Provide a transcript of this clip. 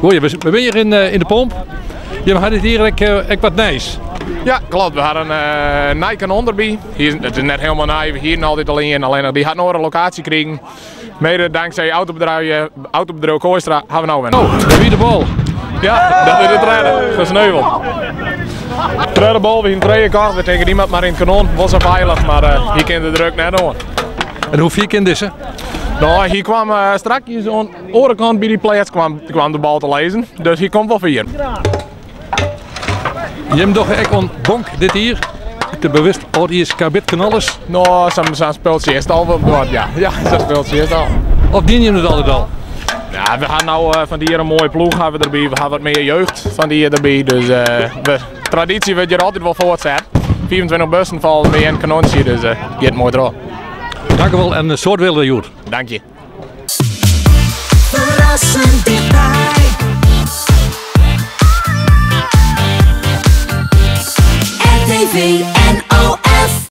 Goeie, we binne hjir yn eh, de pomp. Jimme ha dit jier ek, eh, ek wat nijs. Ja, klopt. We hadden een uh, nij kanon derby. Hier, it is net hielendal nij, we hienen altyd al ien, allinnich dy hat in oare lokaasje krigen. Mede tanksij autobedriuw, autobedriuw Kooistra ha we no wer. Oh, dêr wie de bal. Ja, dat is de tredde. Gesneuveld. Tredde bal, we hienen trije kocht. We tinke dy moat mar yn it kanon. Wol sa feilich, mar uh, hy kin de druk net oan. En hoe fier kin dizze? No, hy kwam uh, strakjes oan de oare kant by dy pleats kwam, kwam de bal te lizzen. Dus hy komt wol fier. Jim dogge ek oan bonk dit jier. De bewust âldjiers karbidknallers. No, sa'n sa'n spultsje is it al wol wat, ja. Ja, sa'n spultsje is it al. Of diene jim it altyd al? Ja, we ha no uh, fan dit jier in moaie ploech ha we derby. We ha wat mear jeugd fan dit jier derby. Dus uh, de traditie wurdt hjir altyd wol fuortset. 25 bussen folgens my en kanontsje, dus uh, giet moai troch. Dank u wel en in soad wille hjoed. Dank je. Verrassend dichtbij. RTV